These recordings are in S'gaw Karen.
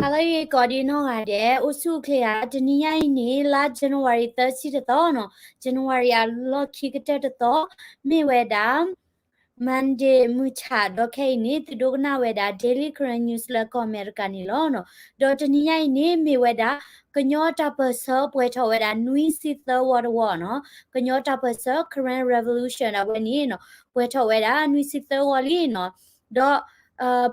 ဟါလၢအဂ့ၤကိးဒံနီၢ်ဂၤဒဲး, အိၣ်ဆူၣ်အိၣ်ချ့ဧါ. တနံၤညါအံၤန့ၣ် လါ January သၢဆံတသီနီၤ, January အလီၢ်ခံကတၢၢ်တသီ, မ့ၢ်ဝဲဒၣ် Monday မုၢ်ဆ့ၣ်, ဒီးခဲအံၤန့ၣ် သုဒိကနၣ်ဝဲဒၣ် Daily Karen News လၢကီၢ်အမဲရကၤန့ၣ်လီၤ. ဒီးတနံၤညါအံၤန့ၣ် မ့ၢ်ဝဲဒၣ် ကညီတၢ်ပၢၢ်ဆၢပှဲၤထီၣ်ဝဲဒၣ် နွံဆံသၢဝီတဝီနီၤ, ကညီတၢ်ပၢၢ်ဆၢ Karen Revolution အဝဲန့ၣ်နီၤ, ပှဲၤထီၣ်ဝဲဒၣ် နွံဆံသၢဝီလံနီၤ. ဒီး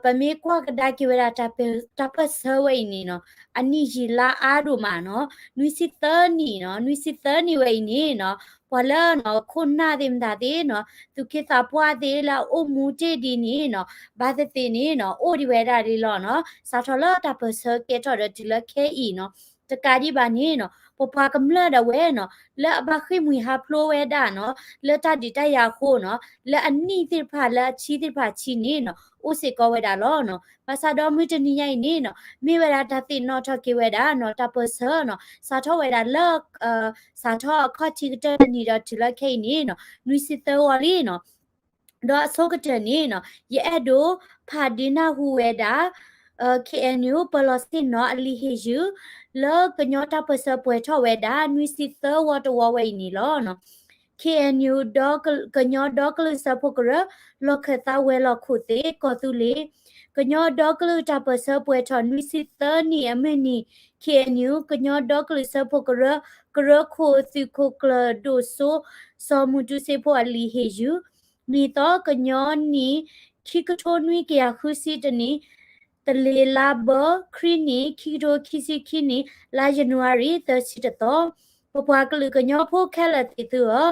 ပမ့ၢ်ကွၢ်ကဒါက့ၤဝဲဒၣ် တၢ်ပၢၢ်ဆၢဝဲအံၤန့ၣ်နီၤ, အနံၣ်ယံာ်လါအါဒိၣ်မးနီၤ, နွံဆံသၢနံၣ်နီၤ, နွံဆံသၢနံၣ်ဝဲအံၤန့ၣ်နီၤ, ပှၤလၢနီၤ ခိၣ်နၢ်သ့ၣ်မတၤသ့ၣ်နီၤ, သူၣ်က့သးပှၢ်သ့ၣ်လၢအအိၣ်မူတ့ၢ်ဒ်န့ၣ်နီၤ, ဘၣ်သ့ၣ်သ့ၣ်န့ၣ်နီၤ အိၣ်ဒံးဝဲဒၣ်လံလီၤနီၤ. စးထီၣ်လၢတၢ်ပၢၢ်ဆၢကဲထီၣ်ဒီးတုၤလၢခဲအံၤနီၤ, တကးဒံးဘၣ်န့ၣ်နီၤ, ပပှၤကမျၢၢ်ဒၣ်ဝဲနီၤ, လၢအဘၣ်ဃ့ၢ်မှံဟးဖျိးဝဲဒၣ်နီၤ, လၢတၢ်ဒုးတၢ်ယၤအဃိနီၤ, လၢအနံၣ်သ့ၣ်တဖၣ် လၢအဆံသ့ၣ်တဖၣ်ဆံန့ၣ်နီၤ, အိၣ်စ့ၢ်ကီးဝဲဒၣ်လီၤနီၤ. ဘၣ်ဆၣ်ဒီးမုၢ်တနံၤညါအံၤန့ၣ်နီၤ, မ့ၢ်ဝဲဒၣ်တၢ်သ့ၣ်နီၣ်ထီၣ်က့ၤဝဲဒၣ်နီၤ, တၢ်ပၢၢ်ဆၢနီၤ, စးထီၣ်ဝဲဒၣ်လၢ စးထီၣ်အခီၣ်ထံးကတၢၢ်တနံၤဒီးတုၤလၢခဲအံၤန့ၣ်နီၤ, နွံဆံသၢဝီလံနီၤ. ဒီးအဆိကတၢၢ်န့ၣ်နီၤ, ယအဲၣ်ဒိးဖးဒုးနၢ်ဟူဝဲဒၣ် KNU ပၢၤလီၤဆ့ၣ်နီၤအလံာ်ဟ့ၣ်ယုၢ် လၢကညီတၢ်ပၢၢ်ဆၢပှဲၤထီၣ်ဝဲဒၣ် နွံဆံသၢဝီတဝီဝဲအံၤန့ၣ်လီၤ. KNU ဒီးကညီဒီကလုာ်စၢဖှိၣ်ကရၢ လီၢ်ခၢၣ်သးဝဲၤလီၢ်ခိၣ်သ့ၣ် ကီၢ်သူလ့ၤ, ကညီဒီကလုာ်တၢ်ပၢၢ်ဆၢပှဲၤထီၣ် နွံဆံသၢနံၣ်အမုၢ်နံၤ, KNU ကညီဒီကလုာ်စၢဖှိၣ်ကရၢ ကရၢခိၣ်သုးခိၣ်ကျၢၢ်ဒိၣ်စိ စီၤမူတူစ့ဖိအလံာ်ဟ့ၣ်ယုၢ်, နံၣ်သီကညီနံၣ် ခံကထိနွံကယၤဃုဆံတနံၣ်, တလ့ၤလါဘၢ ခရံာ်နံၣ် ခံကထိခံဆံခံနံၣ် လါယနူၤအါရံၤ သၢဆံတသီ, ပပှၤကလုာ်ကညီဖိခဲလၢာ်သ့ၣ်သုဧၢ,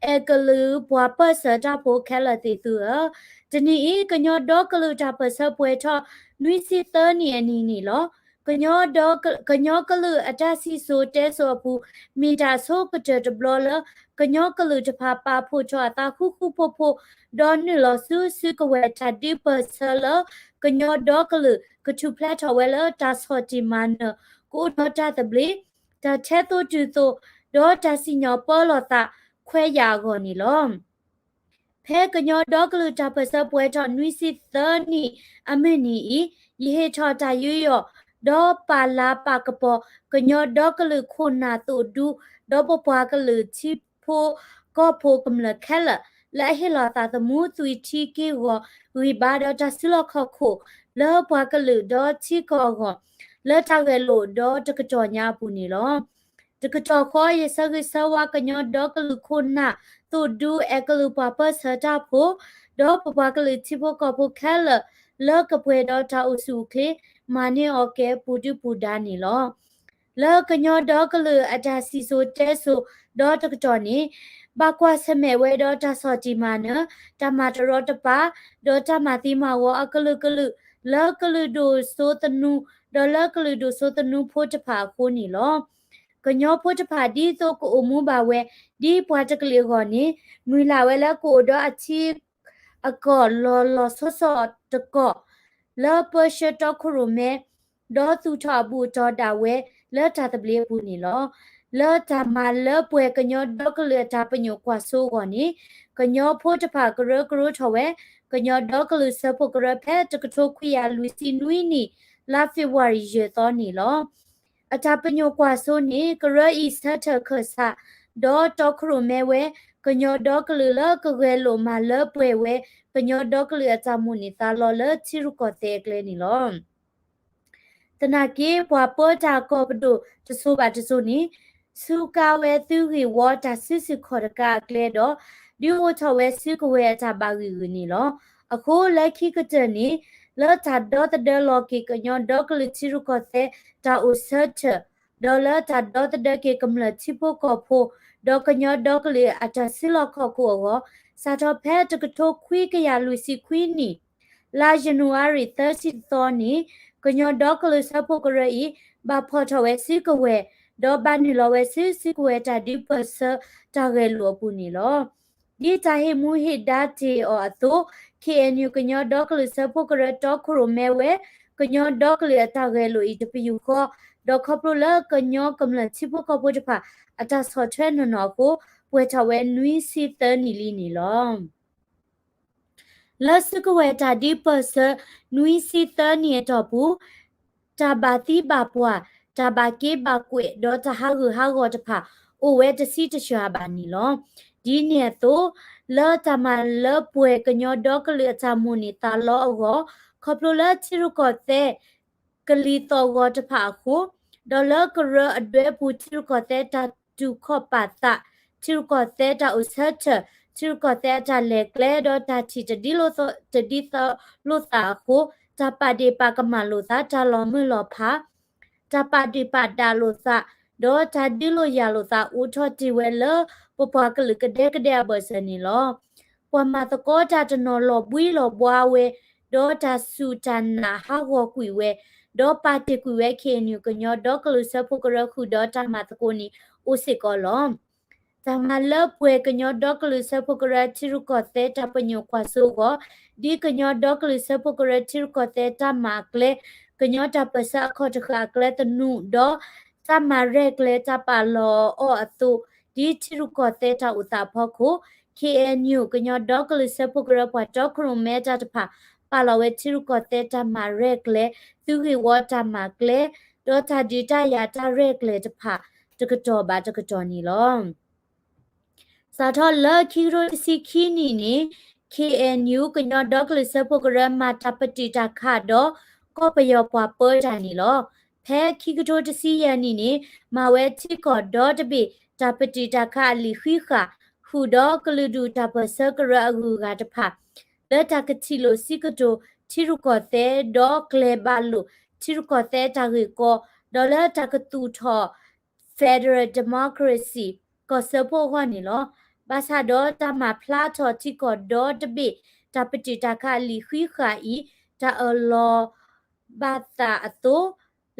အဲၣ်ကလုာ်ပှၤပၢၢ်ဆၢတၢ်ဖိခဲလၢာ်သ့ၣ်သုဧၢ, တနံၤအံၤ ကညီဒီကလုာ်တၢ်ပၢၢ်ဆၢပှဲၤထီၣ် နွံဆံသၢနံၣ်အနံၤန့ၣ်လီၤ. ကညီကလုာ်အတၢ်စံၣ်စိၤတဲစိၤအပူၤ မ့ၢ်တၢ်အဆိကတၢၢ်တဘျီလၢ ကညီကလုာ်တဖၣ်ပာ်ဖှိၣ်ထီၣ်အသးဃူဃူဖိးဖိး ဒီးနုာ်လီၤဆူစုကဝဲၤတၢ်ဒုးပၢၢ်ဆၢလၢ ကညီဒီကလုာ်ကထူၣ်ဖျဲးထီၣ်ဝဲလၢတၢ်ဆီၣ်တံၢ်မၤနၢၤ ကအိၣ်ဒီးတၢ်သဘျ့, တၢ်ထဲသိးတုၤသိး, ဒီးတၢ်စံၣ်ညီၣ်ပၢလီၤသးခွဲးယာ်အဂီၢ်န့ၣ်လီၤ. ဖဲကညီဒီကလုာ်တၢ်ပၢၢ်ဆၢပှဲၤထီၣ်နွံဆံသၢနံၣ်အမုၢ်နံၤအံၤ, ယဟ့ၣ်ထီၣ်တၢ်ယူးယီၣ် ဒီးပာ်လၤပာ်ကပီၤ ကညီဒီကလုာ်ခိၣ်နၢ်သိးဒူ ဒီးပပှၤကလုာ်ထံဖိကီၢ်ဖိကမျၢၢ်ခဲလၢာ် လၢအဟ့ၣ်လီၤသးသမူသွံၣ်ထံက့ၢ်ဂီၤဂံၢ်ဘါဒီးတၢ်စုလီၢ်ခီၣ်ခိၣ် လၢပှၤကလုာ်ဒီးထံကီၢ်အဂီၢ် လၢတၢ်ဂဲၤလိာ်ဒီးတကတီၢ်ညါအပူၤန့ၣ်လီၤ. တကတီၢ်ဃီ ယဆၢဂ့ၤဆၢဝါကညီဒီကလုာ်ခိၣ်နၢ်သိးဒူ အဲၣ်ကလုာ်ပှၤပၢၢ်ဆၢတၢ်ဖိ ဒီးပပှၤကလုာ်ထံဖိကီၢ်ဖိခဲလၢာ် လၢကပှဲၤဒီးတၢ်အိၣ်ဆူၣ်အိၣ်ချ့ မၤန့ၢ်အီၤကဲပူၤဒုၣ်ပူၤဒါန့ၣ်လီၤ. လၢကညီဒီကလုာ်အတၢ်စံၣ်စိၤတဲစိၤဒီတကတီၢ်န့ၣ် ဘၣ်ကွၢ်ဆၢၣ်မဲာ်ဝဲဒီးတၢ်ဆီၣ်တံၢ်မၤနၢၤ, တၢ်မၤတရီတပါ, ဒီးတၢ်မၤသံမၤဝီအကလုာ်ကလုာ် လၢကလုာ်ဒိၣ်စိသနူ, ဒီးလၢကလုာ်ဒိၣ်စိသနူဖိတဖၣ်အဃိန့ၣ်လီၤ. ကညီဖိတဖၣ်ဒ်သိးကအိၣ်မူဘၣ်ဝဲ ဒ်ပှၤတကလုာ်အဂီၢ်န့ၣ် မုၢ်လၢ်ဝဲလၢကအိၣ်ဒီးအထံ အကီၢ်လီၤလီၤဆီဆီတကီၢ် လၢပၢဆှၢတီခိၣ်ရိၣ်မဲ ဒီးသူၣ်ထီၣ်အဘူၣ်အတီၤဒၣ်ဝဲလၢတၢ်သဘျ့အပူၤန့ၣ်လီၤ. လၢတၢ်မၤလၢပှဲၤကညီဒီကလုာ်အတၢ်ပညိၣ်ကွၢ်စိအဂီၢ်န့ၣ် ကညီဖိတဖၣ်ကရၢကရိထီၣ်ဝဲ ကညီဒီကလုာ်စၢဖှိၣ်ကရၢဖဲတကထိခွံကယၤလွံၢ်ဆံနွံနံၣ် လါဖ့ၤဘြူၤအါရံၤယဲၢ်သီန့ၣ်လီၤ. အတၢ်ပညိၣ်ကွၢ်စိန့ၣ် ကရၢအံၤဆၢထၢၣ်ခၢၣ်စး ဒီးတီခိၣ်ရိၣ်မဲဝဲ ကညီဒီကလုာ်လၢကဂဲၤလိာ်မၤလၢပှဲၤဝဲ ကညီဒီကလုာ်အတၢ်မိၣ်န့ၢ်သးလီလၢထံရူၢ်ကီၢ်သဲးအကျဲန့ၣ်လီၤ. သနာ်က့ ပှၤပၢတၢ်ကီၢ်ပဒိၣ်တစိၤဘၣ်တစိၤန့ၣ် ဆူကါဝဲသုးဂ့ၢ်ဝီတၢ်စုဆူၣ်ခီၣ်တကးအကျဲဒီး ဒုးအိၣ်ထီၣ်ဝဲစုကဝဲၤအတၢ်ဘၣ်ဂံာ်ဂုာ်န့ၣ်လီၤ. အဃိလၢခံကတၢၢ်န့ၣ် လၢတၢ်ဒီသဒၢလီၤက့ၤကညီဒီကလုာ်ထံရူၢ်ကီၢ်သဲးတၢ်အိၣ်ဆၢထၢၣ် ဒီးလၢတၢ်ဒီသဒၢက့ၤကမျၢၢ်ထံဖိကီၢ်ဖိ ဒီးကညီဒီကလုာ်အတၢ်စုလီၢ်ခီၣ်ခိၣ်အဂီၢ် စးထီၣ်ဖဲတကထိခွံကယၤလွံၢ်ဆံခွံနံၣ် လါယနူၤအါရံၤသၢဆံတသီန့ၣ် ကညီဒီကလုာ်စၢဖှိၣ်ကရၢအံၤ ဘၣ်ဖီၣ်ထီၣ်ဝဲစုကဝဲၤ ဒီးဘၣ်နုာ်လီၤဝဲဆူစုကဝဲၤတၢ်ဒုးပၢၢ်ဆၢတၢ်ဂဲၤလိာ်အပူၤန့ၣ်လီၤ. ဒ်တၢ်ဟ့ၣ်မူဟ့ၣ်ဒါတ့ၢ်အီၤအသိး ခ့ၣ်အဲၣ်ယူၣ် ကညီဒီကလုာ်စၢဖှိၣ်ကရၢတီခိၣ်ရိၣ်မဲဝဲ ကညီဒီကလုာ်အတၢ်ဂဲၤလိာ်အံၤတပယူာ်ဃီ ဒီးခီဖျိလၢကညီကမျၢၢ်ထံဖိကီၢ်ဖိတဖၣ် အတၢ်ဆီၣ်ထွဲနီၢ်နီၢ်အဃိ ပှဲၤထီၣ်ဝဲနွံဆံသၢနံၣ်လံန့ၣ်လီၤ. လၢစုကဝဲၤတၢ်ဒုးပၢၢ်ဆၢနွံဆံသၢနံၣ်အတီၢ်ပူၤ တၢ်ဘၣ်သံဘၣ်ပှၢ်, တၢ်ဘၣ်က့ဘၣ်ကွဲး ဒီးတၢ်ဟးဂူာ်ဟးဂီၤတဖၣ် အိၣ်ဝဲတဆံတစှၤဘၣ်န့ၣ်လီၤ. ဒ်န့ၣ်အသိး လၢတၢ်မၤလၢပှဲၤကညီဒီကလုာ်အတၢ်မိၣ်န့ၢ်သးလီအဂီၢ် ခီဖျိလၢထံရူၢ်ကီၢ်သဲး ကလံၤသီၣ်ဂီၤတဖၣ်အဃိ, ဒီးလၢကရၢအဒွဲပူၤထံရူၢ်ကီၢ်သဲးတၢ်တူၢ်ခီၣ်ပာ်သး, ထံရူၢ်ကီၢ်သဲးတၢ်အိၣ်ဆၢထၢၣ်, ထံရူၢ်ကီၢ်သဲးအတၢ်လဲၤကျဲ ဒီးတၢ်ထံၣ်တဒ်သိးလိာ်သးအဃိ, တၢ်ပာ်ဒ့ၣ်ပာ်ကမၣ်လိာ်သး, တၢ်လီၤမုၢ်လီၤဖး တၢ်ပာ်ဒ့ၣ်ပာ်ဒၣ်လိာ်သး, ဒီးတၢ်ဒုးလိာ်ယၤလိာ်သး အိးထီၣ်တ့ၢ်ဝဲလၢ ပပှၤကလုာ်ကဒဲကဒဲအဘၢၣ်စၢၤန့ၣ်လီၤ. ပှၤမၤသကိးတၢ်တနီၤလီၤဘှံးလီၤဘှါဝဲ, ဒီးတၢ်စူၢ်တၢ်နာ်ဟးဂီၤကွံာ်ဝဲ, ဒီးပာ်တ့ၢ်ကွံာ်ဝဲ ခ့ၣ်အဲၣ်ယူၣ် ကညီဒီကလုာ်စၢဖှိၣ်ကရၢဃုာ်ဒီးတၢ်မၤသကိးန့ၣ် အိၣ်စ့ၢ်ကီးလီၤ. တၢ်မၤလၢပှဲၤကညီဒီကလုာ်စၢဖှိၣ်ကရၢထံရူၢ်ကီၢ်သဲးတၢ်ပညိၣ်ကွၢ်စိအဂီၢ်, ဒ်ကညီဒီကလုာ်စၢဖှိၣ်ကရၢထံရူၢ်ကီၢ်သဲးတၢ်မၤအကျဲ, ကညီတၢ်ပၢၢ်ဆၢအခီၣ်တဃာ်အကျဲသနူ, ဒီးတၢ်မၤရဲၣ်ကျဲၤတၢ်ပာ်လီၤအီၤအသိး, ဒ်ထံရူၢ်ကီၢ်သဲးတၢ်အိၣ်သးအဖီခိၣ်, ခ့ၣ်အဲၣ်ယူၣ် ကညီဒီကလုာ်စၢဖှိၣ်ကရၢပှၤတီခိၣ်ရိၣ်မဲတၢ်တဖၣ် ပာ်လီၤဝဲထံရူၢ်ကီၢ်သဲးတၢ်မၤရဲၣ်ကျဲၤ, သုးဂ့ၢ်ဝီတၢ်မၤကျဲ, ဒီးတၢ်ဒုးတၢ်ယၤတၢ်ရဲၣ်ကျဲၤတဖၣ် တကတီၢ်ဘၣ်တကတီၢ်န့ၣ်လီၤ. စးထီၣ်လၢခံကထိတဆံခံနံၣ်န့ၣ် ခ့ၣ်အဲၣ်ယူၣ် ကညီဒီကလုာ်စၢဖှိၣ်ကရၢ မၤတၢ်ပတုာ်တၢ်ခးဒီး ကီၢ်ပယီၤပှၤပၢတၢ်န့ၣ်လီၤ. ဖဲခံကထိတဆံယဲၢ်နံၣ်န့ၣ် မၤဝဲထံကီၢ်ဒီတဘ့ၣ် တၢ်ပတုာ်တၢ်ခးအလံာ်ဃံးဃာ် ဃုာ်ဒီးကလုာ်ဒူၣ်တၢ်ပၢၢ်ဆၢကရၢအဂုၤအဂၤတဖၣ် လၢတၢ်ကထံၣ်လိာ်စံးကတိၤထံရူၢ်ကီၢ်သဲး ဒီးကျဲၤဘၣ်လိာ်ထံရူၢ်ကီၢ်သဲးတၢ်ဂ့ၢ်ကီ, ဒီးလၢတၢ်ကသူၣ်ထီၣ် Federal Democracy ကီၢ်စၢဖှိၣ်အဂီၢ်န့ၣ်လီၤ. ဘၣ်ဆၣ်ဒီးတၢ်မၤဖျါထီၣ်ထံကီၢ်ဒီတဘ့ၣ် တၢ်ပတုာ်တၢ်ခးအလံာ်ဃံးဃာ်အံၤ တၢ်အၢၣ်လီၤဘၣ်သးအသိး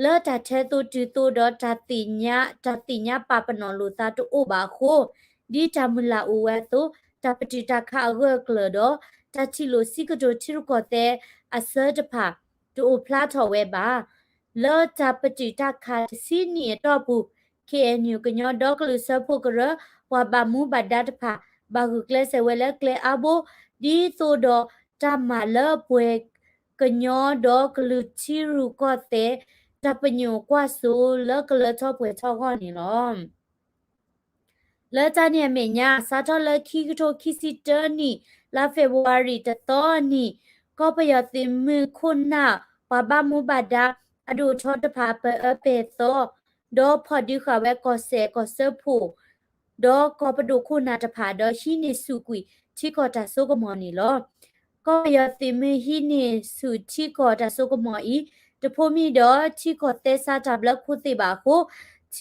လၢတၢ်ထဲသိးတုၤသိးဒီး တၢ်သ့ၣ်ညါ တၢ်သ့ၣ်ညါပာ်ပနီၣ်လိာ်သးတအိၣ်ဘၣ်အဃိ, ဒ်တၢ်မုၢ်လၢ်အိၣ်ဝဲအသိး တၢ်ပတုာ်တၢ်ခးအဂၢၢ်အကျၢၤဒီး တၢ်ထံၣ်လိာ်စံးကတိၤထံရူၢ်ကီၢ်သဲးအဆၢတဖၣ် တအိၣ်ဖျါထီၣ်ဝဲဘၣ်. လၢတၢ်ပတုာ်တၢ်ခးတဆံနံၣ်အတီၢ်ပူၤ ခ့ၣ်အဲၣ်ယူၣ် ကညီဒီကလုာ်စၢဖှိၣ်ကရၢ ပှၤဘၣ်မူဘၣ်ဒါတဖၣ် ဘၣ်ဂုာ်ကျဲးစၢးဝဲလၢကျဲအါဘိ ဒ်သိးဒီးတၢ်မၤလၢပှဲၤ ကညီဒီကလုာ်ထံရူၢ်ကီၢ်သဲး တၢ်ပညိၣ်ကွၢ်စိလၢကလၢထီၣ်ပှဲၤထီၣ်အဂီၢ်န့ၣ်လီၤ. လၢတၢ်န့ၣ်အမဲာ်ညါ စးထီၣ်လၢခံကထိခံဆံတၢနံၣ် လါဖ့ၤဘြူၤအါရံၤတသီအနံၤ ကီၢ်ပယီၤသုးမုၢ်ခိၣ်နၢ် ပှၤဘၣ်မူဘၣ်ဒါ အဒိၣ်အထီတဖၣ် ပအၢပှဲၤသီ ဒီးဖီၣ်ဒုးဃာ်ဝဲကီၢ်စဲၣ် ကီၢ်စၢဖှိၣ် ဒီးကီၢ်ပဒိၣ်ခိၣ်နၢ်တဖၣ် ဒီးဟံးန့ၢ်ဆူၣ်ကွံာ်ထံကီၢ်တၢ်စိကမီၤန့ၣ်လီၤ. ကီၢ်ပယီၤသုးမုၢ်ဟံးန့ၢ်ဆူၣ်ထံကီၢ်တၢ်စိကမီၤအံၤ တဖိးမံဒီးထံကီၢ်သဲစးတၢ်ဘျၢခိၣ်သ့ၣ်ဘၣ်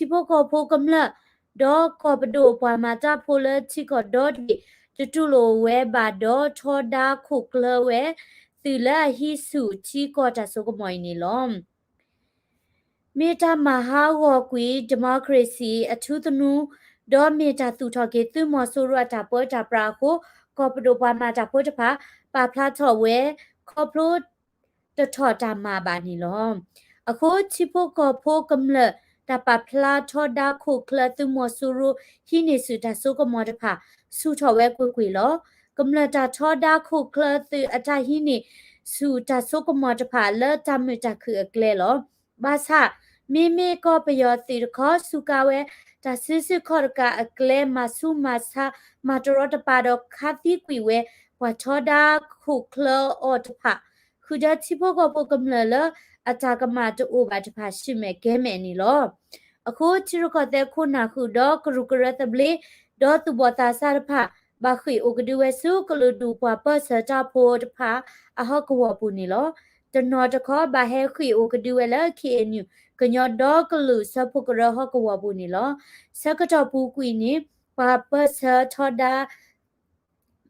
အဃိ ထံဖိကီၢ်ဖိကမျၢၢ် ဒီးကီၢ်ပဒိၣ်ပှၤမၤတၢ်ဖိလၢထံကီၢ်ဒီတဘ့ၣ် တတူၢ်လိာ်ဝဲဘၣ်ဒီး ထီဒါခိၣ်ချၢဝဲ သုးလၢအဟံးဆူၣ်ထံကီၢ်တၢ်စိကမီၤအံၤန့ၣ်လီၤ. မ့ၢ်တၢ်မၤဟးဂီၤကွံာ် democracy အထူသနူ ဒီးမ့ၢ်တၢ်သူၣ်ထီၣ်က့ၤသုးမီၤစိရိၤအတၢ်ပၢတၢ်ပြးအဃိ ကီၢ်ပဒိၣ်ပှၤမၤတၢ်ဖိတဖၣ် ပာ်ဖျါထီၣ်ဝဲ ခီဖျိတထီၣ်တၢ်မၤဘၣ်န့ၣ်လီၤ. အဃိထံဖိကီၢ်ဖိကမျၢၢ် တၢ်ပာ်ဖျါထီဒါခိၣ်ချၢသုးမီၤစိရိၤ ဟံးန့ၢ်ဆူၣ်တၢ်စိကမီၤတဖၣ် ဆူၣ်ထီၣ်ဝဲကွ့ၢ်ကွ့ၢ်လီၤ. ကမျၢၢ်တၢ်ထီဒါခိၣ်ချၢသုးအတၢ်ဟံးန့ၢ်ဆူၣ်တၢ်စိကမီၤတဖၣ်လၢတၢ်မုာ်တၢ်ခုၣ်အကျဲလီၤ. ဘၣ်ဆၣ် မ့မ့ၢ်ကီၢ်ပယီၤသုးတခီ စူးကါဝဲ တၢ်စုဆူၣ်ခီၣ်တကးအကျဲ မၤဆူၣ်မၤဆါ မၤတရီတပါဒီးခးသံကွံာ်ဝဲ ပှၤထီဒါခိၣ်ချၢအီၤတဖၣ် ဃုာ်ဒီးထံဖိကီၢ်ဖိကမျၢၢ်လၢ အတၢ်ကမၣ်တအိၣ်ဘၣ်တဖၣ် ဆူၣ်မဲာ်ကဲမဲာ်န့ၣ်လီၤ. အဃိထံရူၢ်ကီၢ်သဲးခိၣ်နၢ်ဃုာ်ဒီးကရူၢ်ကရၢသဘျ့ ဒီးသူၣ်ဘီၣ်သးစၢ်တဖၣ် ဘၣ်ဃ့ၢ်အိၣ်ကဒုဝဲဆူကလုာ်ဒူၣ်ပှၤပၢၢ်ဆၢတၢ်ဖိတဖၣ် အဟီၣ်ကဝီၤပူၤန့ၣ်လီၤ. တနီၤတခီဘၣ်ဟဲဃ့ၢ်အိၣ်ကဒုဝဲလၢ ခ့ၣ်အဲၣ်ယူၣ် ကညီဒီကလုာ်စၢဖှိၣ်ကရၢဟီၣ်ကဝီၤပူၤန့ၣ်လီၤ. ဆၢကတီၢ်ပူၤကွံာ်န့ၣ် ပှၤပၢၢ်ဆၢထီဒါ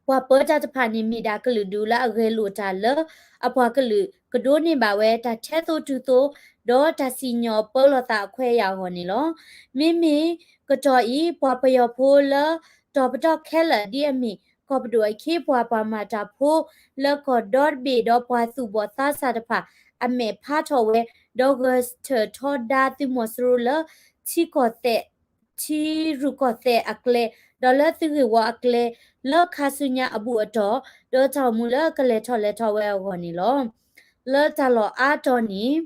ပှၤပၢတၢ်တဖၣ်န့ၣ် မ့ၢ်ဒၣ်ကလုာ်ဒူၣ်လၢအဂဲၤလိာ်တၢ်လၢ အပှၤကလုာ်ကဒိးန့ၢ်ဘၣ်ဝဲတၢ်ထဲသိးတုၤသိး ဒီးတၢ်စံၣ်ညီၣ်ပၢလီၤသးအခွဲးအယာ်အဂီၢ်န့ၣ်လီၤ. မ့မ့ၢ်ကတီၢ်အံၤ ပှၤပယီၤဖိလၢ တီၤပတီၢ်ခဲလၢာ်ဒ်အမ့ၢ် ကီၢ်ပဒိၣ်အခ့အပှၤ ပှၤမၤတၢ်ဖိလၢကီၢ်ဒီတဘ့ၣ် ဒီးပှၤသူၣ်ဘီၣ်သးစၢ်တဖၣ် အမဲာ်ဖးထီၣ်ဝဲ ဒီးဂဲၤဆၢထၢၣ်ထီဒါသုးမီၤစိရိၤလၢ ထံကီၢ်သဲး ထံရူၢ်ကီၢ်သဲးအကျဲ ဒီးလၢသုးဂ့ၢ်ဝီအကျဲ လၢခါဆူညါအဘူးအတီၢ် ဒီးတၢ်အိၣ်မူလၢကလဲၤထီၣ်လဲၤထီဝဲအဂီၢ်န့ၣ်လီၤ. လၢတၢ်လီၢ်အါတီၢ်န့ၣ်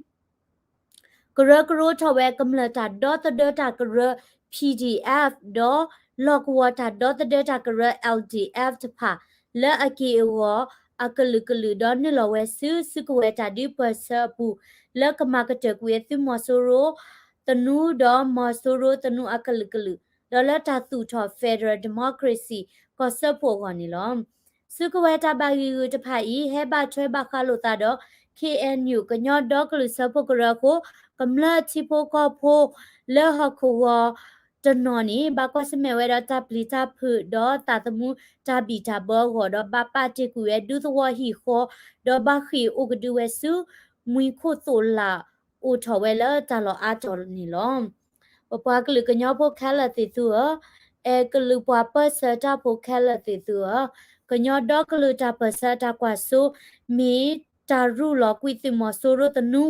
ကရၢကရိထီၣ်ဝဲကမျၢၢ်တၢ်ဒီသဒၢတၢ်ကရၢ P D F ဒီးလီၢ်ကဝီၤတၢ်ဒီသဒၢတၢ်ကရၢ L D F တဖၣ် လၢအက့ၢ်အဂီၤ အကလုာ်ကလုာ် ဒီးနုာ်လီၤဝဲဆူ စုကဝဲၤတၢ်ဒုးပၢၢ်ဆၢအပူၤ လၢကမၤကတၢၢ်ကွံာ်အသုးမီၤစိရိၤသနူ ဒီးမီၤစိရိၤသနူအကလုာ်ကလုာ် ဒီးလၢတၢ်သူၣ်ထီၣ် Federal Democracy ကီၢ်စၢဖှိၣ်အဂီၢ်န့ၣ်လီၤ. စုကဝဲၤတၢ်ဘၣ်ဂံာ်ဂုာ်တဖၣ်အံၤ ဟဲဘၣ်ထွဲဘၣ်ဃးလိာ်သးဒီး K N U ကညီဒီကလုာ်စၢဖှိၣ်ကရၢအဃိ ကမျၢၢ်ထံဖိကီၢ်ဖိလၢဟီၣ်ခိၣ်ဂီၤတနီၤန့ၣ် ဘၣ်ကွၢ်ဆၢၣ်မဲာ်ဝဲဒီးတၢ်ပျံၤတၢ်ဖုး ဒီးသးသမူတၢ်ဘံၣ်တၢ်ဘၢအဂီၢ် ဒီးဘၣ်ပာ်တ့ၢ်ကွံာ်ဝဲဒူသဝီဟံၣ်ဃီ ဒီးဘၣ်ဃ့ၢ်အိၣ်ကဒုဝဲဆူ မှံခိၣ်သိးလး အိၣ်ထီၣ်ဝဲလၢတၢ်လီၢ်အါတီၤန့ၣ်လီၤ. ပပှၤကလုာ်ကညီဖိခဲလၢာ်သ့ၣ်သုဧၢ, အဲၣ်ကလုာ်ပှၤပၢၢ်ဆၢတၢ်ဖိခဲလၢာ်သ့ၣ်သုဧၢ, ကညီဒီကလုာ်တၢ်ပၢၢ်ဆၢတၢ်ကွၢ်စိ မ့ၢ်တၢ်ရူၢ်လီၤကွံာ်သုးမီၤစိရိၤသနူ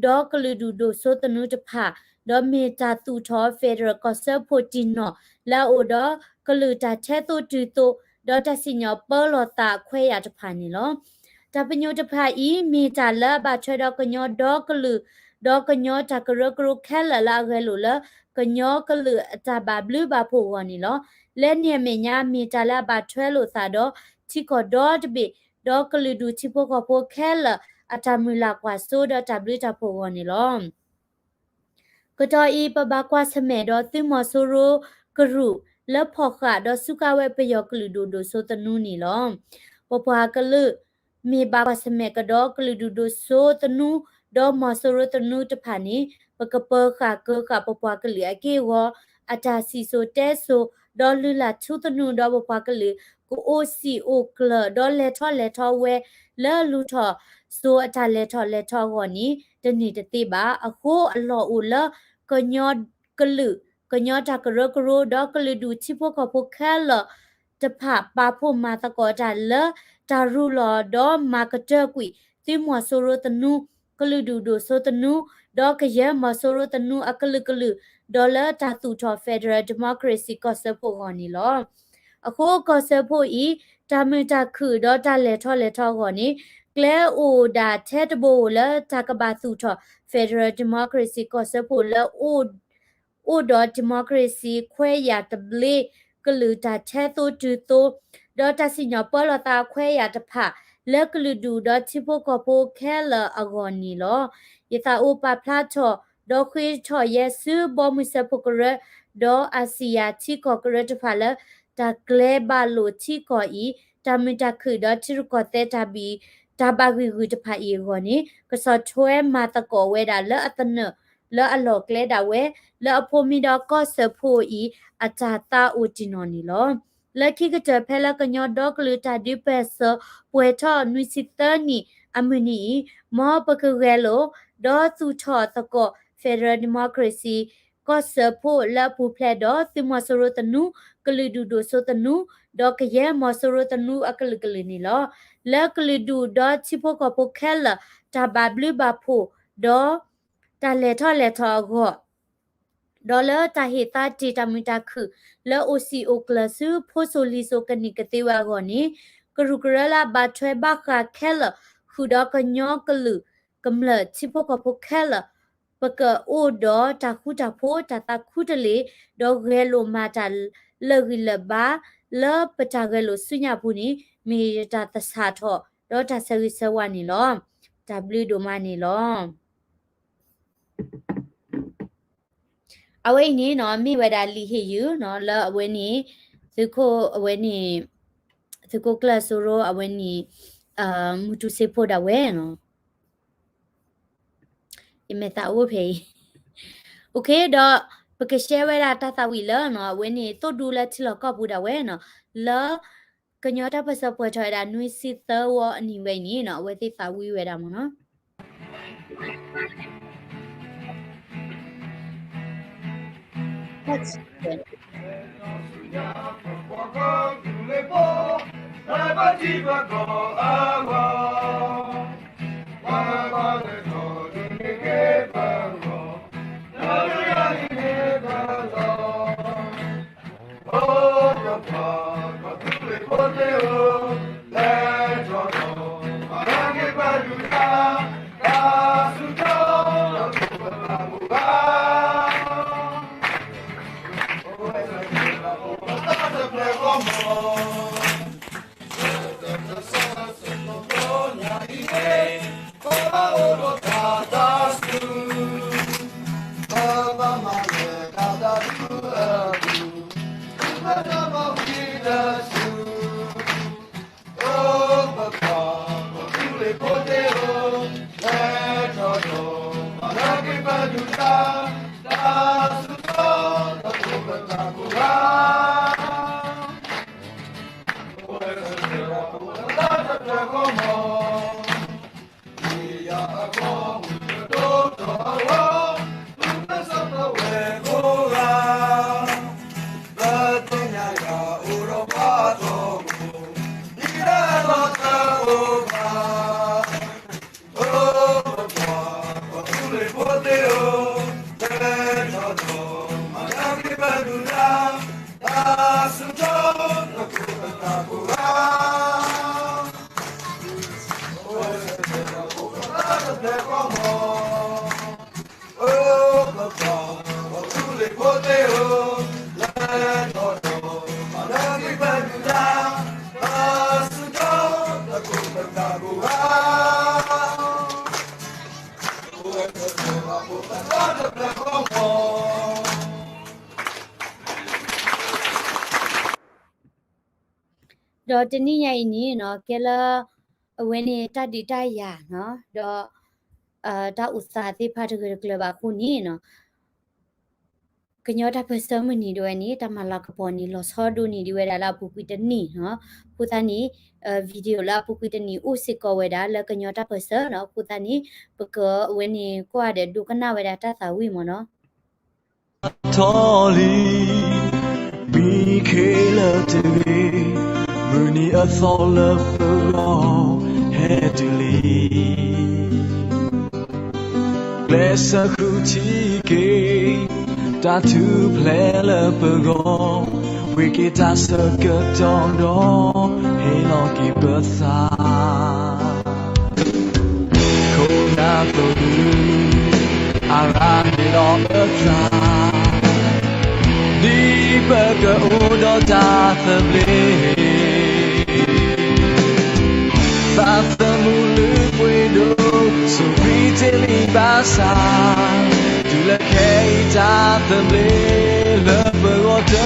ဒီးကလုာ်ဒူၣ်ဒိၣ်စိသနူတဖၣ်, ဒီးမ့ၢ်တၢ်သူၣ်ထီၣ် Federal ကီၢ်စၢဖှိၣ်တံၢ်နီၢ် လၢအအိၣ်ဒီးကလုာ်တၢ်ထဲသိးတုၤသိး ဒီးတၢ်စံၣ်ညီၣ်ပၢလီၤသးအခွဲးယာ်တဖၣ်န့ၣ်လီၤ. တၢ်ပညိၣ်တဖၣ်အံၤ မ့ၢ်တၢ်လၢအဘၣ်ထွဲဒီးကညီဒီကလုာ် ဒီးကညီတၢ်ကရၢကရိခဲလၢာ်လၢအဂဲၤလိာ်လၢ ကညီကလုာ်အတၢ်ဘၣ်ဘျုးဘၣ်ဖှိၣ်အဂီၢ်န့ၣ်လီၤ. လၢန့ၣ်အမဲာ်ညါ မ့ၢ်တၢ်လၢအဘၣ်ထွဲလိာ်သးဒီး ထံကီၢ်ဒီတဘ့ၣ် ဒီးကလုာ်ဒူၣ်ထံဖိကီၢ်ဖိခဲလၢာ် အတၢ်မုၢ်လၢ်ကွၢ်စိဒီးတၢ်ဘျုးတၢ်ဖှိၣ်အဂီၢ်န့ၣ်လီၤ. ကတီၢ်အံၤ ပဘၣ်ကွၢ်ဆၢၣ်မဲာ်ဒီးသုးမီၤစိရိၤကရူၢ် လၢဖီၣ်ဃာ်ဒီးစူးကါဝဲပယီၤကလုာ်ဒူၣ်ဒိၣ်စိသနူန့ၣ်လီၤ. ပပှၤကလုာ် မ့ၢ်ဘၣ်ကွၢ်ဆၢၣ်မဲာ်ကဒီးကလုာ်ဒူၣ်ဒိၣ်စိသနူ ဒီးမီၤစိရိၤသနူတဖၣ်န့ၣ် ပကပၢၤဃာ်ကၢဃာ်ပပှၤကလုာ်အက့ၢ်အဂီၤ အတၢ်စံၣ်စိၤတဲစိၤ ဒီးလုၢ်လၢ်ထူသနူ ဒီးပပှၤကလုာ် ကအိၣ်စံာ်အိၣ်ကျၢၤ ဒီးလဲၤထီၣ်လဲၤထီဝဲ လၢလူၤထီၣ်စိၤအတၢ်လဲၤထီၣ်လဲၤထီအဂီၢ်န့ၣ် တန့ၢ်တသ့ဘၣ်. အဃိအလီၢ်အိၣ်လၢ ကညီကလုာ် ကညီတၢ်ကရၢကရိ ဒီးကလုာ်ဒူၣ်ထံဖိကီၢ်ဖိခဲလၢာ်တဖၣ် ပာ်ဖှိၣ်မၤသကိးတၢ်လၢတၢ်ရူၢ်လီၤ ဒီးမၤကတၢၢ်ကွံာ် သုးမီၤစိရိၤသနူ, ကလုာ်ဒူၣ်ဒိၣ်စိသနူ, ဒီးကယဲၢ်မီၤစိရိၤသနူအကလုာ်ကလုာ်, ဒီးလၢတၢ်သူၣ်ထီၣ် Federal Democracy ကီၢ်စၢဖှိၣ်အဂီၢ်န့ၣ်လီၤ. အဃိကီၢ်စၢဖှိၣ်အံၤ တၢ်မုာ်တၢ်ခုၣ်ဒီးတၢ်လဲၤထီၣ်လဲၤထီအဂီၢ်န့ၣ် ကျဲအိၣ်ဒၣ်ထဲတဘိဧိၤလၢတၢ်ကဘၣ်သူၣ်ထီၣ် Federal Democracy ကီၢ်စၢဖှိၣ်လၢ အိၣ်ဒီး democracy ခွဲးယာ်သဘျ့ ကလုာ်တၢ်ထဲသိးတုၤသိး ဒီးတၢ်စံၣ်ညီၣ်ပၢလီၤသးအခွဲးယာ်တဖၣ် လၢကလုာ်ဒူၣ်ဒီးထံဖိကီၢ်ဖိခဲလၢာ်အဂီၢ်န့ၣ်လီၤ. ယသးအိၣ်ပာ်ဖျါထီၣ် ဒီးဃ့ထီၣ်ယဲၢ်ဆူဘီမုၢ်စၢဖှိၣ်ကရၢ ဒီးအစံၣ်ယၤထံကီၢ်ကရၢတဖၣ်လၢ တၢ်ကျဲဘၣ်လိာ်ထံကီၢ်အံၤ တၢ်မုာ်တၢ်ခုၣ်ဒီးထံရူၢ်ကီၢ်သဲးတၢ်ဘံၣ် တၢ်ဘၣ်ဂံာ်ဂုာ်တဖၣ်အံၤအဂီၢ်န့ၣ် ကဆီၣ်ထွဲမၤသကိးဝဲဒၣ်လၢအသနၢၣ် လၢအလီၢ်ကျဲဒၣ်ဝဲ လၢအဖိမံၤဒီးကီၢ်စၢဖှိၣ်အံၤ အတၢ်သးအိၣ်တံၢ်နီၢ်န့ၣ်လီၤ. လၢခံကတၢၢ်ဖဲလၢကညီဒီကလုာ်တၢ်ဒုးပၢၢ်ဆၢ ပှဲၤထီၣ်နွံဆံသၢနံၣ်အမုၢ်နံၤအံၤ မ်ပကဂဲၤလိာ် ဒီးသူၣ်ထီၣ်သကိး Federal Democracy ကီၢ်စၢဖှိၣ်လၢအပူၤဖျဲးဒီး သုးမီၤစိရိၤသနူ, ကလုာ်ဒူၣ်ဒိၣ်စိသနူ, ဒီးကယဲၢ်မီၤစိရိၤသနူအကလုာ်ကလုာ်န့ၣ်လီၤ. လၢကလုာ်ဒူၣ်ဒီးထံဖိကီၢ်ဖိခဲလၢာ် တၢ်ဘၣ်ဘျုးဘၣ်ဖှိၣ် ဒီး တၢ်လဲၤထီၣ်လဲၤထီအဂီၢ် ဒီးလၢတၢ်ဟ့ၣ်သါတ့ၢ်တၢ်မုာ်တၢ်ခုၣ် လၢအိၣ်စံာ်အိၣ်ကျၢၤဆူဖိစိၤလံၤစိၤကန့ၢ်ကသ့ဝဲအဂီၢ်န့ၣ် ကရူၢ်ကရၢလၢအဘၣ်ထွဲဘၣ်ဃးခဲလၢာ် ဃုာ်ဒီးကညီကလုာ်ကမျၢၢ်ထံဖိကီၢ်ဖိခဲလၢာ် ပကအိၣ်ဒီးတၢ်ဃူတၢ်ဖိး တၢ်သးခူတလ့ၢ် ဒီးဂဲၤလိာ်မၤတၢ်လၢာ်ဂံၢ်လၢာ်ဘါ လၢပတၢ်ဂဲၤလိာ်ဆူညါအပူၤန့ၣ် မ့ၢ်ယတၢ်သဆၣ်ထီၣ် ဒီးတၢ်ဆၢဂ့ၤဆၢဝါန့ၣ်လီၤ. တၢ်ဘျုးဒိၣ်မးန့ၣ်လီၤ. အဝဲအံၤန့ၣ်နီၤ မ့ၢ်ဝဲဒၣ်လံာ်ဟ့ၣ်ယုၢ်နီၤ လၢအဝဲန့ၣ် သုးခိၣ်အဝဲန့ၣ် သုးခိၣ်ကျၢၢ်စိရိၤအဝဲန့ၣ် မူတူစ့ဖိဒၣ်ဝဲနီၤ ယမဲာ်သးအိၣ်ဖဲအံၤ OK ဒီး ပကရှဲဝဲဒၣ်တၢ်သးဝံၣ်လၢနီၤ အဝဲန့ၣ်သိၣ်ဒူလၢထံလီၢ်ကီၢ်ပူၤဒၣ်ဝဲနီၤ လၢ ကညီတၢ်ပၢၢ်ဆၢပှဲၤထီၣ်ဝဲဒၣ်နွံဆံသၢဝီအနံၤဝဲအံၤန့ၣ်နီၤ အဝဲသ့ၣ်သးဝံၣ်ဝဲဒၣ်မ့ၢ်နီၤ ဒီးတနံၤညါအံၤန့ၣ်နီၤ ကဲလၢ အဝဲန့ၣ်တၢ်ဒုးတၢ်ယၤနီၤ ဒီး တၢ်အိၣ်သးသ့ၣ်တဖၣ်တဂၢၢ်တကျၢၤဘၣ်အဃိန့ၣ်နီၤ ကညီတၢ်ပၢၢ်ဆၢမုၢ်နံၤဒၣ်ဝဲန့ၣ် တၢ်မၤလၤကပီၤန့ၣ် လီၤဆီဒိၣ်န့ၢ်ဒံးဝဲဒၣ်လၢအပူၤကွံာ်တနံၣ်နီၤ. အဃိသတးန့ၣ် video လၢအပူၤကွံာ်တနံၣ် အိၣ်စ့ၢ်ကီးဝဲဒၣ်လၢကညီတၢ်ပၢၢ်ဆၢနီၤ. အဃိသတးန့ၣ် ပကအဝဲန့ၣ်ကွၢ်ဒီးဒိကနၣ်ဝဲဒၣ်တၢ်သးဝံၣ်မ့ၢ်နီၤ. ထီလံ မံခ့လၢတဂ့ၤ, မုၢ်နံၤအသီလၢပဂီၢ် ဟဲတုၤလံ. ကျဲးစၢးဃုထံက့ၤ တၢ်ထူၣ်ဖျဲးလၢပဂီၢ်, ဝံၤက့ၤတၢ်ဆၢကတီၢ်ဒီး ဟ့ၣ်လီၤက့ၤပသး. ခိၣ်နၢ်သိၣ်ဒူ အရၤဟ့ၣ်လီၤအသး, ဒ်ပကအိၣ်ဒီးတၢ်သဘျ့, သးသမူလုၢ်ပှ့ၤဒိၣ် စူးကွံာ်တ့ၢ်လံဘၣ်ဆၣ်, တုၤလၢခဲအံၤတၢ်သဘျ့ လၢပဂီၢ်တအိၣ်. ဘိး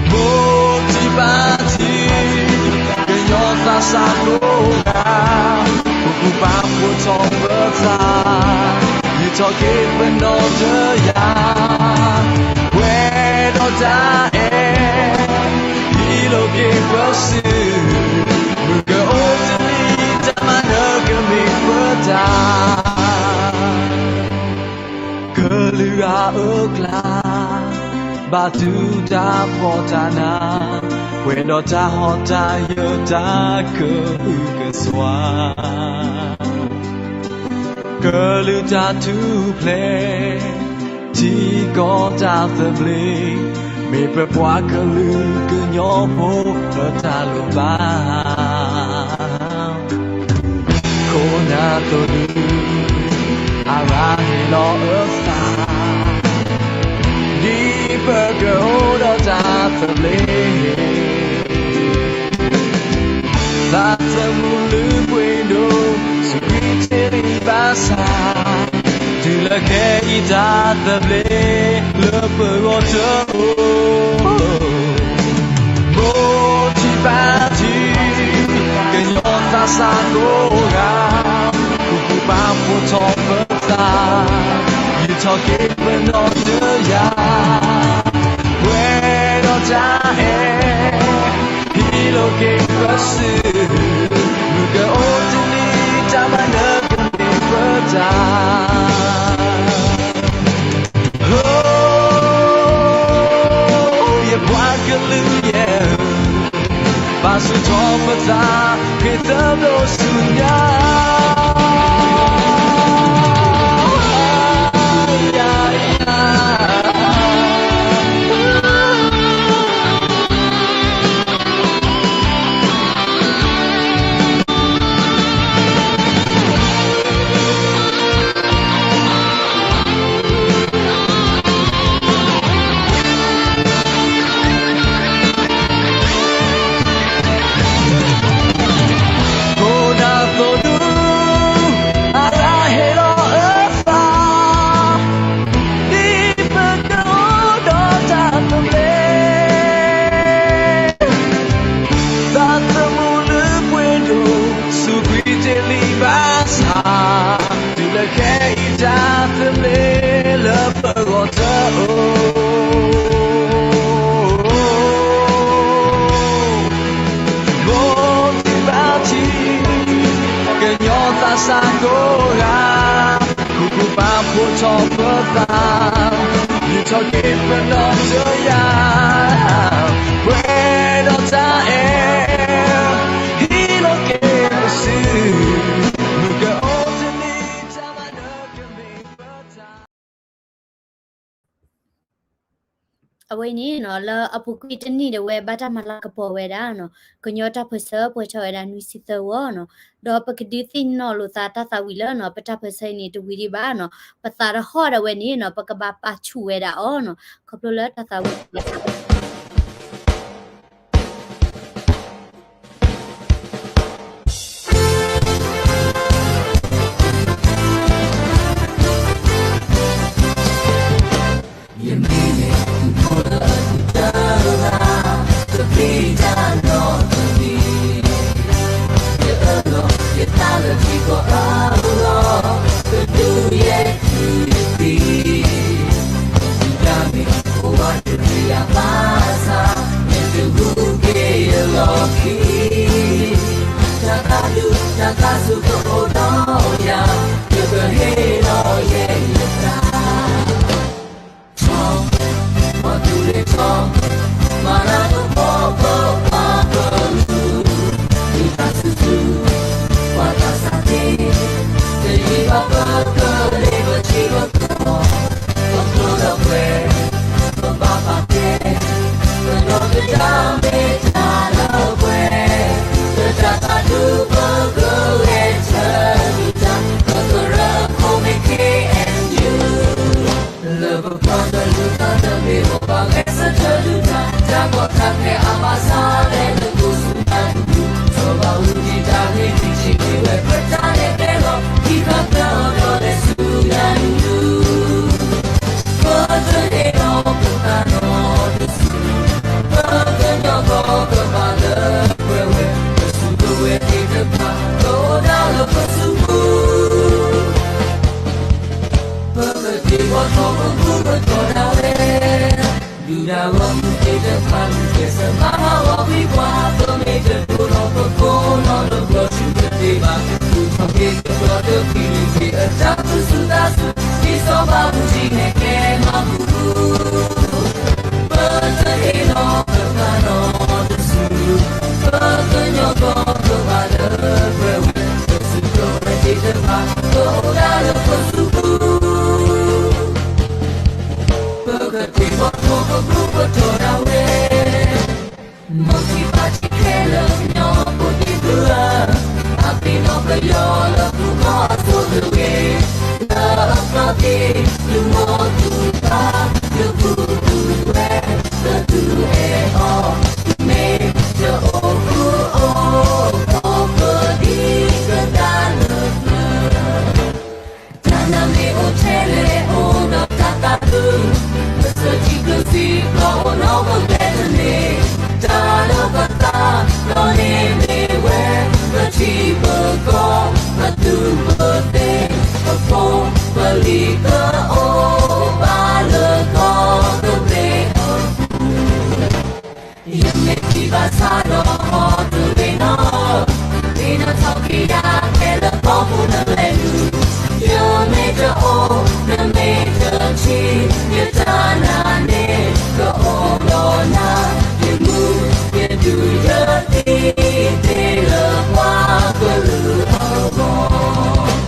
ထံဘါထံ ကညီသးစၢ်ကိးဂၤ, ပကူၣ်ပာ်ဖှိၣ်ထီၣ်ပသး, ယူာ်ထီၣ်က့ၤပနီၢ်တယၢ်, ပှဲၤဒီးတၢ်အဲၣ်, ဟံးလိာ်က့ၤပစု, မုၢ်ကအိၣ်တနံၤ တၢ်မၤနၢၤကမ့ၢ်ပတၢ် ကလုာ်ဂၤအၢကျါ, ဘၣ်တူၢ်တၢ်ဖှီၣ်တၢ်နး, ပှဲၤဒီးတၢ်ဟီၣ်တၢ်ယၢၤတၢ်ကအုကစွါ, ကလုာ်တၢ်ထူၣ်ဖျဲး, ထံကီၢ်တၢ်သဘျ့, မ့ၢ်ပပှၤကလုာ်ကညီဖိအတၢ်လိၣ်ဘၣ်. ခိၣ်နၢ်သိၣ်ဒူ အရၤဟ့ၣ်လီၤအသး, ဒ်ပကအိၣ်ဒီးတၢ်သဘျ့, သးသမူလုၢ်ပှ့ၤဒိၣ် စူးကွံာ်တ့ၢ်လံဘၣ်ဆၣ်, တုၤလၢခဲအံၤတၢ်သဘျ့ လၢပဂီၢ်တအိၣ်. ဘိးထံဘါထံ ကညီသးစၢ်ကိးဂၤ, ကူၣ်ကူၣ်ပာ်ဖှိၣ်ထီၣ်ပသး, ယူာ်ထီၣ်က့ၤပနီၢ်တယၢ်, ပှဲၤဒီးတၢ်အဲၣ်, ဟံးလိာ်က့ၤပစု, မုၢ်ကအိၣ်တနံၤ တၢ်မၤနၢၤကမ့ၢ်ပတၢ် ယပှၤကလုာ်ယဲ, ဘၣ်ဆူၣ်ထီၣ်ပသး က့ၤသဘျိၣ်ဆူညါ. အဝဲအံၤန့ၣ်နီၤ လၢအပူၤကွံာ်တနံၣ်ဒီးဝဲဘၣ်တၢ်မၤလၤကပီၤဝဲဒၣ်နီၤ ကညီတၢ်ပၢၢ်ဆၢပှဲၤထီၣ်ဝဲဒၣ်နွံဆံသၢဝီနီၤ, ဒီးပကဒုးသ့ၣ်နီၣ်လိာ်သးတၢ်သးဝံၣ်လၢနီၤ ပတၢ်ပၢၢ်ဆၢအံၤန့ၣ် တဝံၤဒံးဘၣ်နီၤ, ပသးတဟီၣ်ဒၣ်ဝဲန့ၣ်နီၤ ပကဘၣ်ပာ်ဆူၣ်ဝဲဒၣ်အီၤနီၤ, ခီဖျိလၢတၢ်သးဝံၣ် ယမ့ၢ်န့ၣ် သုးခိၣ်လၢအဒုးတၢ်လၢ်, တပျံၤတၢ်နီတမံၤ, ယအၢၣ်လီၤယသးလၢထံကီၢ်အလီၢ်, ကဒုးယဲၢ်သုးယသံ, ဒုၣ်ဒါမ့ၢ်အိၣ်ဝးတရံးယၤဘၣ်ဆၣ်, ယတဂုာ်က့ၤယလီၢ်ခံ, တၢ်သးဒူတၢ်သးစူၤကအိၣ်ဒီးယၤ, ယကဟ့ၣ်လီၤယဲၢ်ယသး ပှၤသူၣ်လ့ၤထီ, မၤလၤကပီၤပပှၤကလုာ်, ဒုၣ်ဒါဆူၣ်ဆူၣ်, ပှၤသးစၢ်သ့, တယံာ်ဘၣ်ပကလ့ပထံပကီၢ်, ပကျိဒီးပှဲၤ, ပဘၣ်ပာ်ကဲ, ပဒီသဒၢမ့ၢ်တၢ်လၢပှဲၤ, ပတၢ်သးဒူပကဂဲၤဆၢထၢၣ်, ပကရၢခိၣ်မ့ၢ် ခ့ၣ်အဲၣ်ယူၣ် လၢပပှၤကလုာ်သးသမ့ၢ်အိၣ်ဘၣ်ဂဲၤဆၢထၢၣ်ဒုၣ်ဒါ, တၢ်ကီတၢ်ခဲအါဘၣ်ဆၣ်လဲၣ် နကိးဆူညါဒူၣ်ဒူၣ်, စီၤဘးအူကၠံတၢ်ဂ့ၢ်ခံဆံမ့ၢ်ဝဲ ပတၢ်လဲၤကျဲလီၤ, ခံခါသၢအီၤဒီးလဲၤဆူညါဒူၣ်ဒူၣ်, ပကဟ့ၣ်လီၤပသးနီတစူၢ်, ပကညီကီၢ်ကဘၣ်လၢပှဲၤဝဲ, ပစူၢ်ပဝဲၤသ့ၣ်တဖၣ် ကအိၣ်ဒၣ်လၢပစုပူၤ ပကထံၣ်ဘၣ်ထီၣ်ပဘူၣ်ပတီၢ်ဒၣ်ဝဲ, ဒုၣ်ဒါဂီၢ်မုၢ်သ့ၣ်တဖၣ် မ့ၢ်ကဲစၢးမၤဟးဂီၤကွံာ်ပှၤ, ပမ့ၢ်တဒိၣ်ထီၣ်ပကိးနီၢ်တဘျီဆူၣ်တသ့ဘၣ်, ဘူၣ်ထီၣ်က့ၤကဒီးတဖံးန့ၣ်က့ၤအတၢ်သူၣ်ဆူၣ်သးဆူၣ်, ဒ်စီၤဘးအူကၠံနဲၣ်ကျဲမၤဘူၣ် ပတဟ့ၣ်လီၤပသးနီတစူၢ်, ပကညီကီၢ်ကဘၣ်လၢပှဲၤဝဲ, ပစူၢ်ပဝဲၤသ့ၣ်တဖၣ် ကအိၣ်ဒၣ်လၢပစုပူၤ, ပကထံၣ်ဘၣ်ထီၣ်ပဘူၣ်ပတီၢ်ဒၣ်ဝဲ မိၢ်ထံၣ်ပၢ်ထံၣ်ခဲလၢာ်ကညီဖိသ့ၣ်တဖၣ်, အသ့ၣ်နီၣ်ပယီၤလၢပူၤကီၢ်အစိၤတဂ့ၤ, လၢအကျီသ့ၣ် သုးမိၢ်သုးပၢ် သုးခိၣ်သုးဝဲၢ် သုးအဲၣ်အီၤ, မ့ၢ်တအိၣ်ဃုာ်အိၣ်ဖိးပဒံကဒါလၢသုး တၢ်နာ်မ့ၢ်အိၣ်ထဲလဲၣ်အိၣ်ဒီးတၢ်သးခု, ပစၢၤထံကျိဆံးကျိးအိၣ်နီၢ်ပကျဲတန့ၢ်, တၢ်လၢပသးလီၤန့ၢ်မ့ၢ်ဝဲ, ပထံပကီၢ် ပသူၣ်ပသး ပဖိပလံၤကအိၣ်ဘၣ်လၢကီၢ်ကဘ့ၣ်အပူၤ ယမ့ၢ်ထံၣ်ဘၣ်ဆၣ်ဒီးဟီၣ်တရံးနီၢ်, မ့ၢ်နထီၣ်က့ၤယၤဖဲလၢကီၢ်ပူၤနလဲၤနုာ်, ယမ့ၢ်တအိၣ်နမ့ၢ်တထံၣ်, ယတၢ်နာ်န့ၣ်ကအိၣ်ဒီးနၤ, ယမူယဒုၣ်ယသံသ့လၢပှၤကလုာ်အဂီၢ်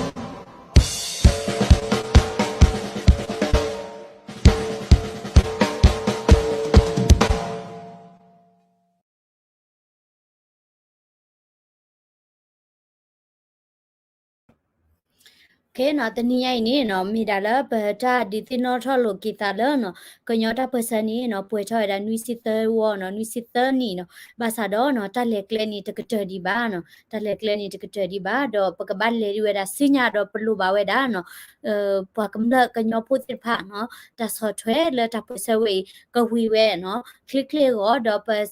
ကဲနီၤ တနံၤညါအံၤန့ၣ်နီၤ မ့ၢ်ဒၣ်လၢပတၢ်ဒုးသ့ၣ်နီၣ်ထီၣ်လိာ်က့ၤသးလၢနီၤ ကညီတၢ်ပၢၢ်ဆၢန့ၣ်နီၤ ပှဲၤထီၣ်ဝဲဒၣ်နွံဆံသၢဝီနီၤ နွံဆံသၢနံၣ်နီၤ ဘၣ်ဆၣ်ဒီးနီၤ တၢ်လဲၤကျဲန့ၣ်တကတၢၢ်ဒံးဘၣ်နီၤ တၢ်လဲၤကျဲန့ၣ်တကတၢၢ်ဒံးဘၣ် ဒီးပကဘၣ်လဲၤဒံးဝဲဒၣ်ဆူညါဒီးပလိၣ်ဘၣ်ဝဲဒၣ်နီၤ ပှၤကမျၢၢ်ကညီဖိသ့ၣ်တဖၣ်နီၤ တၢ်ဆီၣ်ထွဲလၢတၢ်ပၢၢ်ဆၢဝဲအံၤ ကဝံၤဝဲနီၤ ချ့ချ့အဂီၢ်ဒီး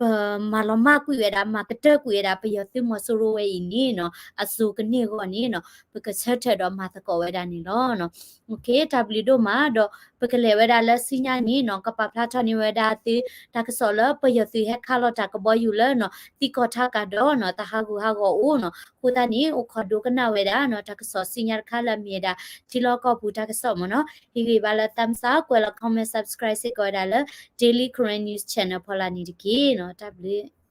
ပမၤလီၤမၢ်ကွံာ်ဝဲဒၣ် မၤကတၢၢ်ကွံာ်ဝဲဒၣ် ပယီၤသုးမီၤစိရိၤဝဲအံၤန့ၣ်နီၤ အစိကန့ၢ်အဂီၢ်န့ၣ်နီၤ ပကဆၢထၢၣ်ဒီးမၤသကိးဝဲဒၣ်န့ၣ်လီၤ. တၢ်ဘျုးဒိၣ်မးဒီး ပကလဲၤဝဲဒၣ်လၢဆူညါန့ၣ်နီၤ ကပာ်ဖျါထီၣ်န့ၢ်ဝဲဒၣ်သု တၢ်ကစီၣ်လၢပယီၤသုးဟဲခးလီၤတၢ်ကဘီယူၤလၢနီၤ သံကီၢ်ထးကးဒီးနီၤ တၢ်ဟးဂူာ်ဟးဂီၤအိၣ်နီၤ အဃိသတးန့ၣ် အိၣ်ခိးဒိကနၣ်ဝဲဒၣ်နီၤ တၢ်ကစီၣ်ဆူညါတခါလၢအမ့ၢ်ဝဲဒၣ် ထံလီၢ်ကီၢ်ပူၤတၢ်ကစီၣ်မ့ၢ်နီၤ ဟ့ၣ်ဂံၢ်ဘါလၢ thumbs up ကွဲးလီၤ comment subscribe စ့ၢ်ကီးဝဲဒၣ်လၢ Daily Karen News Channel ဖီလာ်န့ၣ်တက့ၢ်နီၤ တၢ်ဘျုး